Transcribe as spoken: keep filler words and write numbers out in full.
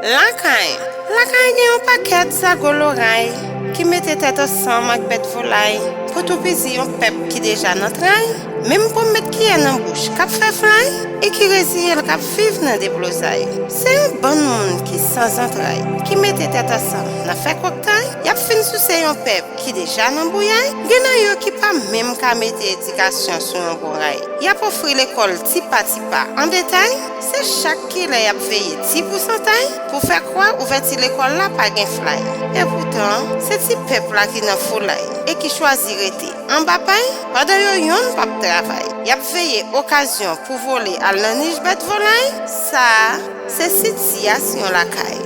Lakay. Lakay gen yon pakèt zago loray ki mete tèt ansanm ak bèt volay pou toupizi yon pèp ki deja nan tray, menm pou met kiyè nan bouch k ap fè flay e ki reziye l k ap viv nan deblozay. Se yon bann moun ki san zantray, ki mete tèt ansanm nan fè koktay, y ap fin souse yon pèp ki deja nan bouyay, gen nan yo ki pa menm ka mete edikasyon sou yon bon ray. Y ap ofri lekòl ti pa ti pa an detay, se chak kilè y ap veye ti pousantay pou fè kwè ouvèti lekòl la pa gen flay. Epoutan, se ti pèp la ki nan foulay e ki chwazi rete anba pay pandan yo yonn p ap travay. Y ap veye okazyon pou vole al nan nich bèt volay. Sa a, se sitiyasyon lakay.